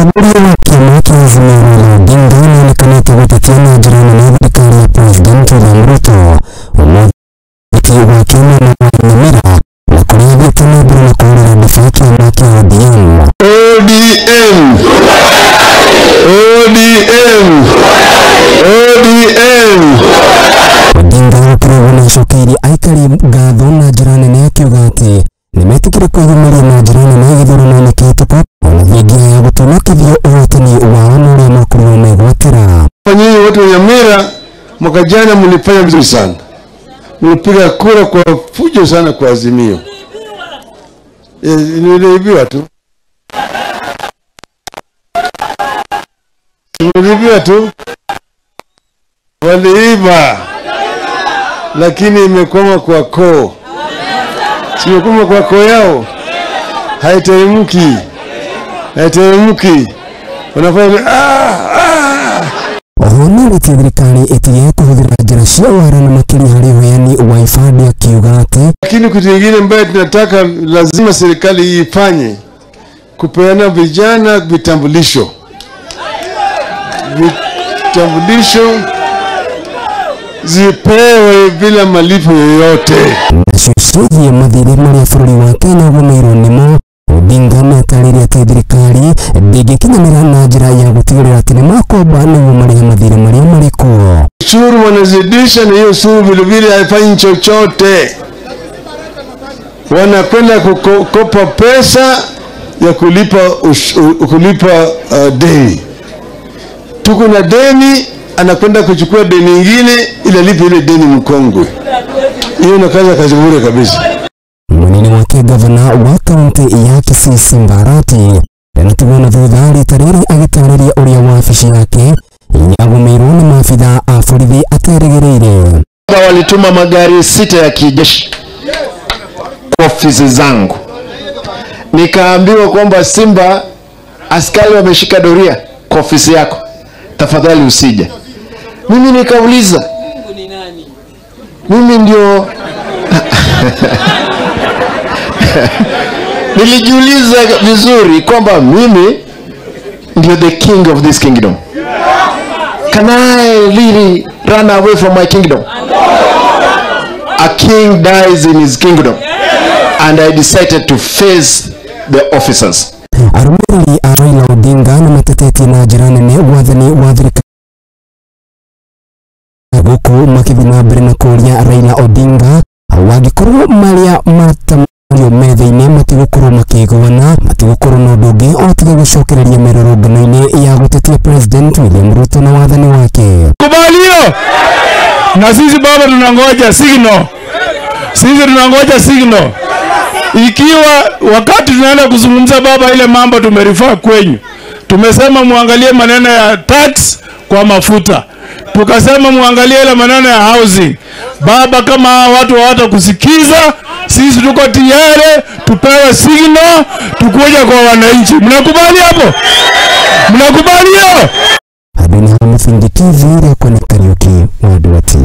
Mũtongoria wa kĩama kĩa Azimio Raila Odinga nĩonekanĩte gũtetia na njĩra nene thirikari ya President William Ruto ũmũthĩ wa kiumia wa Nyamira na kũrĩa athiĩte na mbere na kũhũrĩra ndebe kĩama kĩa ODM. ODM ODM ODM. Odinga gũkoragwo na acokeirie aikari ngatho na njĩra nene akiuga atĩ nĩmetĩkire kwĩyumĩria na njĩra nene gĩthurano-inĩ kĩhĩtũku ona thengia ya gũtonokithio ũhotani wao na ũrĩa makorirwo megwatĩra. Nyinyi watu wa Nyamira mwaka jana mlifanya vizuri sana, mlipiga kura kwa fujo sana kwa Azimio. Niliibiwa tu, niliibiwa tu, waliiba, lakini imekwama kwa koo, simekwama kwa koo yao, haiteremki, haiteremki, wanafanya Oho nĩarĩtie thirikari ĩtige kũhũthĩra njĩra cia wara na makĩria harĩ ũheani wa ibandĩ akiuga atĩ lakini kitu kingine ambayo tunataka lazima serikali ifanye kupeana vijana vitambulisho, vitambulisho zipewe bila malipo yoyote. Nacio ciĩgiĩ mathirĩ marĩa bũrũri wa Kenya ũgũmĩirwo nĩmo, Odinga nĩatarĩirie atĩ thirikari ndĩngĩkinyanĩra na njĩra ya gũtigĩrĩra atĩ nĩmakomba nĩguo marĩhe mathirĩ marĩa marĩ kuo. Ushuru wanazidisha, na hiyo ushuru vilevile haifanyi chochote. Wanakwenda kukopa pesa ya kulipa deni. Tuko na deni, anakwenda kuchukua deni nyingine ili alipe ile deni mkongwe. Hiyo inakaza kazi bure kabisa. Munene wake gavana wa kaunti ya Kisii Simba Arati ndanatigwo na thutha rita rĩrĩ agĩtarĩria ũrĩa wabici yake yagũmĩirwo nĩ maabithaa a borithi aterĩgĩrĩire. Walituma magari 6 ya kijeshi kwa ofisi zangu, nikaambiwa kwamba Simba, askari wameshika doria kwa ofisi yako, tafadhali usije. Mimi nikauliza, mimi ndio nilijiuliza vizuri kwamba mimi ndio the king of this kingdom. Can I really run away from my kingdom? A king dies in his kingdom, and I decided to face the officers. Arũmĩrĩri a Raila Odinga nĩmatetetie na njĩra nene wathani wa thirikari gũkũ makĩthiĩ na mbere na kũũria Raila Odinga wangĩkorwo marĩa matamanio metha-inĩ matigũkorwo makĩiguana, matigũkorwo na ũndũ ũngĩ o tiga gũcokereria mĩrũrũngano-inĩ ya gũtetia President William Ruto na wathani wake. Kubalio na sisi baba tunangoja signal, sisi tunangoja signal. Ikiwa wakati tunaenda kuzungumza baba, ile mambo tumerifaa kwenyu, tumesema muangalie maneno ya tax kwa mafuta, tukasema muangalie ile maneno ya housing. Baba, kama watu hawatakusikiza, sisi tuko tayari tupewe signal tukuja kwa wananchi. Mnakubali hapo? Mnakubali hiyo? Adoni Muthingi TV, Kariuki wa Ndwati.